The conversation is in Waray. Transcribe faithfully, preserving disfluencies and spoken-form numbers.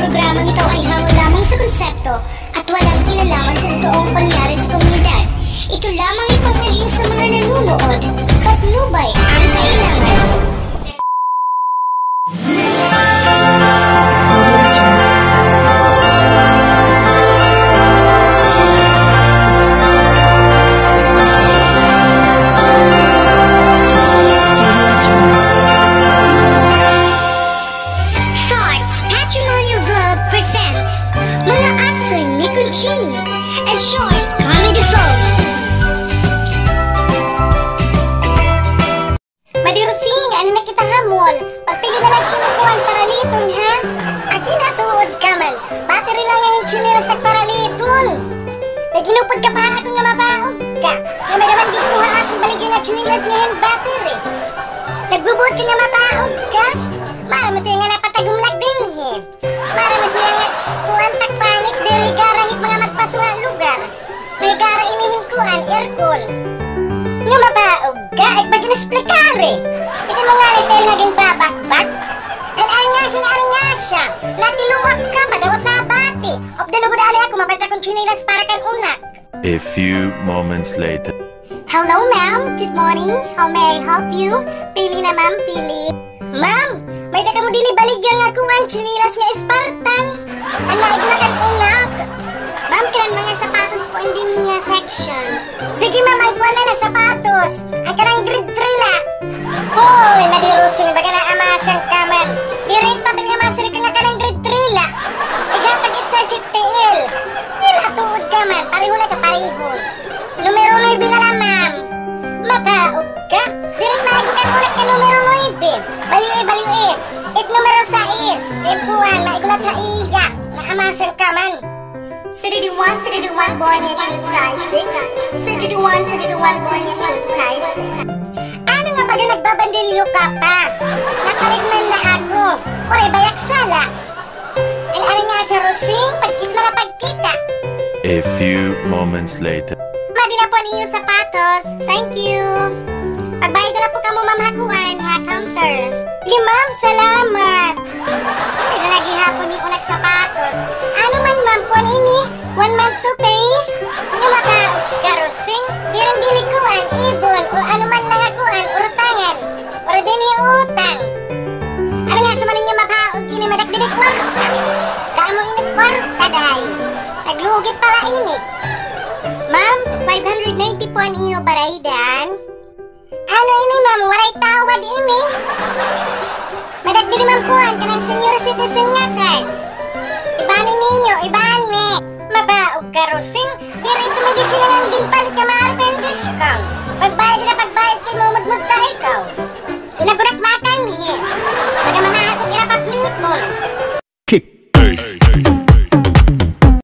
Programang ito ay hango lamang sa konsepto at walang kinalaman sa totoong pangyayari sa komunidad. Ito lamang ay pang-aliw sa mga nanonood. Patnubay ang kailangan. Thoughts Patrimonial Vlog presents Mga Asoy ni Conching, a short comedy film. Madi Rosing, ano na kita ha mall? Pagpili na la hin imo kuan paraliton, ha? Agi na, tuod ka man. Battery la nga hin tsinelas nagparaliton. Naghinupod ka pa ha akon nga mabaog ka. Nga may-ada man didto ha akon baligya nga tsinelas nga hin battery. Nagbubuot ka nga mabaog ka. Maaram mo tiya nga napatagom la dinhi. Maaram mo tiya nga kuan, takpanit, diri higara hit mga magpaso nga lugar. May higara ini hin kuan, aircon. Nga mabaog ka, ay pag-inexplicar eh. Ito mo nga ni Tel nga ginbabakbak. An aringasa, an aringasa. Natiluag ka, padawat na bati. Upda lugod ali ako, mapalit akon tsinelas para kan unak. A few moments later. Hello, ma'am. Good morning. How may I help you? Pili na, ma'am. Pili. Ma'am, may-ada kamo dinhi baligya nga kuan, tsinelas nga Spartan. An laig na kan unak. Ma'am, kanan mga sapatos po an dinhi nga section. Sige, ma'am, an kuan na la, sapatos. An kanan grade three la. Hoy, Madi Rosing, baga naamasan ka man. Diri it papel nga masiring ka nga kanan grade three la. Ighatag it sa S T L. Ay, natuod ka man. Pareho la ka, pareho. Numero nuebe na la, ma'am. Mabaog ka. Diri it laig kan unak nga numero nuebe. Baliw-i, baliw-i. It numero sais. It kuan, maigulat ha iya. Naamasan ka man. Seventy-one, seventy-one, born in shoe size six. Seventy-one, seventy-one, born in shoe size six. Ano nga baga nagbabandilyo ka pa? Napalit man la ako. Waray baya ak sala. An aringasa, Rosing, pagkita na la pagkita. A few moments later. Madi na po an iyo sapatos. Thank you. Pagbayad na la po kamo, ma'am, ha kuan, ha counter. Sige, ma'am, salamat. Ay, lagi hapon ni unak sapatos. Ano man, ma'am, kuan ini? One month to pay? Nga mabaog ka, Rosing. Diri ini kuan, ibon, o ano man la nga kuan, urutangan. Waray dinhi utang. Ano nga sa maning nga mabaog ini, madak dinhi kwarta. Damo ini kwarta, day. Naglugi pa la ini. Ma'am, five hundred ninety po an iyo baraydan. Ano ini, ma'am? Waray tawad ini. Madak diri, ma'am, kuan, kanan senior citizen nga card. Ibani niyo, ibani. Mabaog ka, Rosing. Diri ito medisina nga ginpalit nga